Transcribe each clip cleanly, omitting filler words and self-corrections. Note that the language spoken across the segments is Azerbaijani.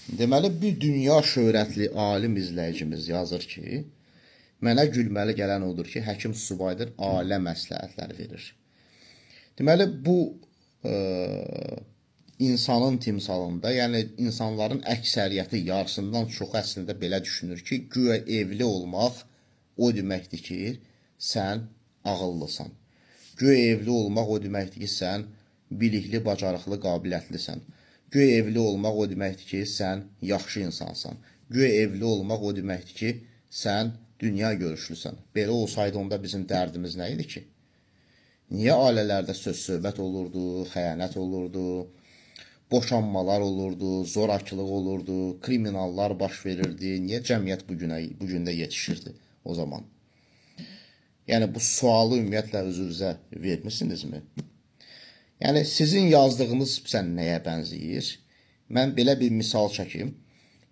Deməli, bir dünya şöhrətli alim izləyicimiz yazır ki, mənə gülməli gələn odur ki, həkim subaydır, ailə məsləhətləri verir. Deməli, bu insanın timsalında, yəni insanların əksəriyyəti, yarısından çoxu əslində belə düşünür ki, güya evli olmaq o deməkdir ki, sən ağıllısan. Güya evli olmaq o deməkdir ki, sən bilikli, bacarıqlı, qabiliyyətlisən. Güya evli olmaq o deməkdir ki, sən yaxşı insansan. Güya evli olmaq o deməkdir ki, sən dünya görüşlüsən. Belə olsaydı onda bizim dərdimiz nə idi ki? Niyə ailələrdə söz-söhbət olurdu, xəyanət olurdu, boşanmalar olurdu, zorakılıq olurdu, kriminallar baş verirdi? Niyə cəmiyyət bu günə bu gündə yetişirdi o zaman? Yəni bu sualı ümumiyyətlə özünüzə vermisinizmi? Yəni sizin yazdığınız sən nəyə bənzəyir? Mən belə bir misal çəkim.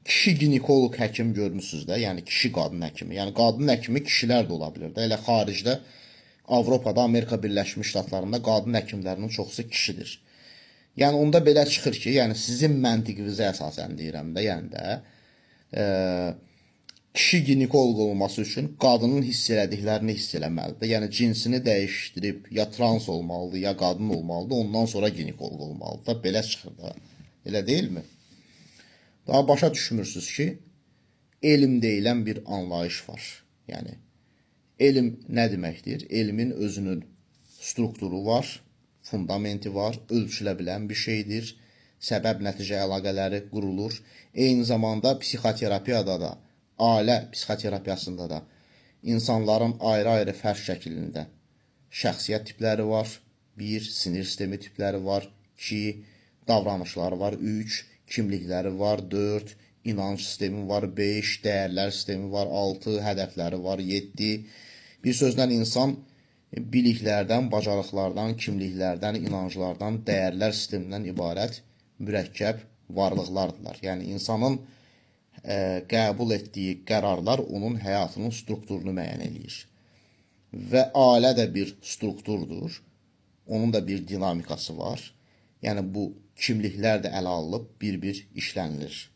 Kişi ginekoloq həkim görmüsünüz də, yəni kişi qadın həkimi. Yəni qadın həkimi kişilər də ola bilər də. Elə xaricdə, Avropada, Amerika Birləşmiş Ştatlarında qadın həkimlərinin çoxusu kişidir. Yəni onda belə çıxır ki, yəni sizin məntiqinizə əsasən deyirəm də, yəni də kişi ginekoloq olması üçün qadının hiss elədiklərini hiss eləməlidir. Yəni cinsini dəyişdirib ya trans olmalıdır, ya qadın olmalıdır, ondan sonra ginekoloq olmalıdır da. Belə çıxır da. Elə deyilmi? Daha başa düşmürsünüz ki, elm deyilən bir anlayış var. Yəni elm nə deməkdir? Elmin özünün strukturu var, fundamenti var, ölçülə bilən bir şeydir. Səbəb-nəticə əlaqələri qurulur. Eyni zamanda psixoterapiyada da, ailə psixoterapiyasında da insanların ayrı-ayrı fərq şəklində şəxsiyyət tipləri var. 1, sinir sistemi tipləri var. 2, davranışları var. 3, kimlikləri var. 4, inanc sistemi var. 5, dəyərlər sistemi var. 6, hədəfləri var. 7. Bir sözlə insan biliklərdən, bacarıqlardan, kimliklərdən, inanclardan, dəyərlər sistemindən ibarət mürəkkəb varlıqlardırlar. Yəni insanın qəbul etdiyi qərarlar onun həyatının strukturunu müəyyən eləyir. Və ailə də bir strukturdur. Onun da bir dinamikası var. Yəni bu kimliklər də ələ alınıb bir-bir işlənilir.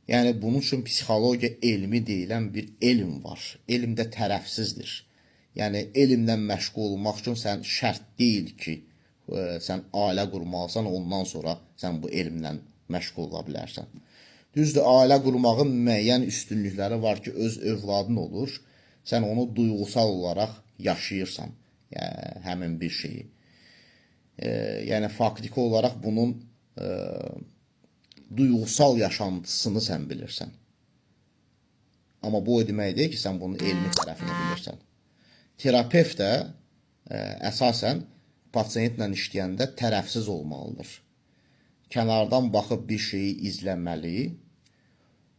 Yəni bunun üçün psixologiya elmi deyilən bir elm var. Elm də tərəfsizdir. Yəni elmlə məşğul olmaq üçün sən şərt deyil ki, sən ailə qurmalısan, ondan sonra sən bu elmlə məşğul ola bilərsən. Düzdür, ailə qurmağın müəyyən üstünlükləri var ki, öz övladın olur. Sən onu duyğusal olaraq yaşayırsan, yəni həmin bir şeyi. Yəni faktiki olaraq bunun duyğusal yaşantısını sən bilirsən. Amma bu o demək deyil ki, sən bunun elmi tərəfini bilirsən. Terapevt də əsasən pasientlə işləyəndə tərəfsiz olmalıdır. Kənardan baxıb bir şeyi izləməli,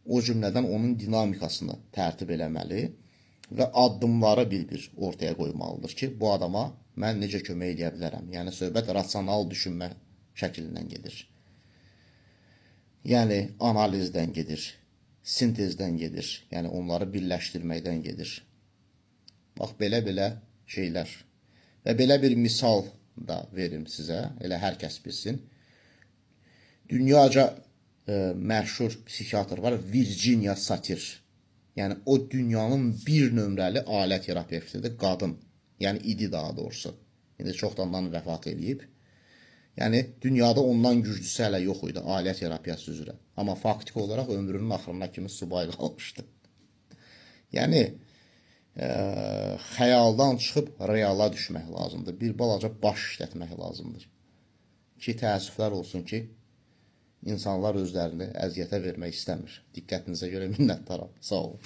o cümlədən onun dinamikasını tərtib eləməli və addımları bir-bir ortaya qoymalıdır ki, bu adama mən necə kömək eləyə bilərəm. Yəni söhbət rasional düşünmə şəklindən gedir. Yəni analizdən gedir, sintezdən gedir. Yəni onları birləşdirməkdən gedir. Bax belə-belə şeylər. Və belə bir misal da verim sizə, elə hər kəs bilsin. Dünyaca məşhur psixiatr var, Virginia Satir. Yəni o dünyanın bir nömrəli ailə terapevtidir, qadın. Yəni idi daha doğrusu. İndi çoxdandan vəfat eləyib. Yəni dünyada ondan güclüsü hələ yox idi ailə terapiyası üzrə. Amma faktiki olaraq ömrünün axırına kimi subay qalmışdı. Yəni xəyaldan çıxıb reala düşmək lazımdır. Bir balaca baş işlətmək lazımdır. Ki təəssüflər olsun ki, insanlar özlərini əziyyətə vermək istəmir. Diqqətinizə görə minnətdaram. Sağ olun.